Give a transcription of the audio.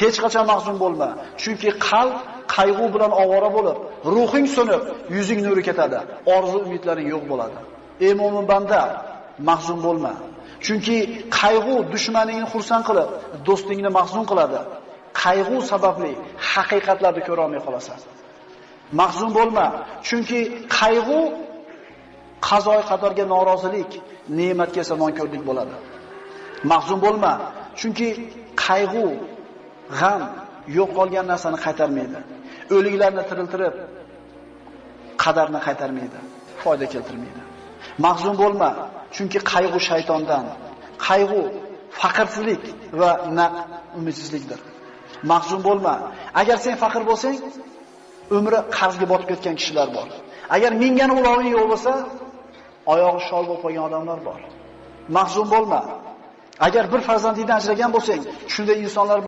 Hech qachon mahzun bo'lma, chunki qalb qayg'u bilan ovora bo'lib, ruhing so'nib, yuzing nuri ketadi, orzu umidlaring yo'q bo'ladi. Ey mo'min banda, mahzun bo'lma. Chunki qayg'u dushmaningni xursand qilib, do'stingni mahzun qiladi. Qayg'u sababli haqiqatlarni ko'ra olmay qolasan. Mahzun bo'lma, chunki qayg'u qazoy qadarga norozilik, ne'matga esa nonko'rlik bo'ladi. Mahzun bo'lma, chunki qayg'u, g'am yo'q qolgan narsani qaytarmaydi. O'liklarni tiriltirib, qadarni qaytarmaydi, foyda keltirmaydi. Mahzun bo'lma, chunki qayg'u shaytondan, qayg'u faqirlik va naq umidsizlikdir. Mahzun bo'lma. Agar sen faqir bo'lsang, umri qarzga botib ketgan kishilar bor. Agar mingan uloving yo'q bo'lsa, oyog'i shol bo'lib qolgan odamlar bor. Mahzun bo'lma. Agar bir farzandingdan ajragan bo'lsang, shunday insonlar